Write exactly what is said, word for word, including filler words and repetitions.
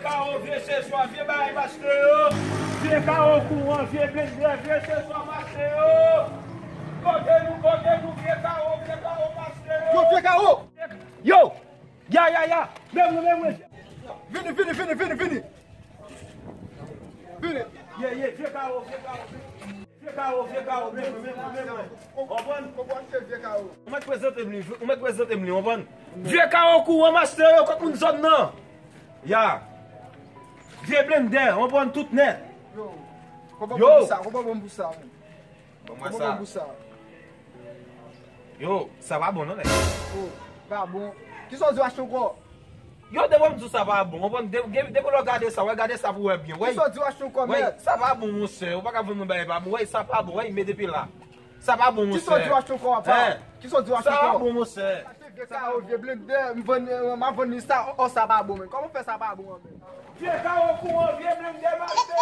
Kawo, vye seswa, vye bagay mache yo. Vye kawo kouran, vye blendè, vye seswa mache yo. Kote nou, kote nou, vye kawo, vye kawo mache yo. Yo, vye kawo! Yo! Ya, ya, ya! Men mwen, men mwen! Vini, vini, vini, vini, vini! Vini! Ye, ye, vye kawo, vye kawo, vye kawo, vye kawo, men mwen, men mwen, men mwen! Konprann? Konprann se vye kawo. Ou mèt prezante m li, ou mèt prezante m li, konprann? Vye kawo kouran mache yo, kot moun zòn nan? Ya! Vye blendè, konprann tout nèt! Yo! Konprann pou sa, konprann pou sa, men. Ban mwen sa. Yo, sa pa bon non, nèg. Oh, pa bon. Kisa w di w achte ankò? Yo, depi w di w sa pa bon, konprann? De- de- depi lè w gade sa, wè, gade sa pou wè byen. Wè, kisa w di w achte ankò, wè, mèt? Sa pa bon, monchè. Ou pa ka vann mwen bagay pa bon. Wè, sa pa bon. Wè, men depi la. Sa pa bon, monchè. Kisa w di w achte ankò, apa? Hein? Kisa w di w achte ankò? Sa pa bon, monchè. Achte vye kawo, vye blendè, m vann, m a vann li sa, oh, sa pa bon, men. Kòman w fè sa pa bon an, men? Vye kawo kouran, vye blendè, mache yo.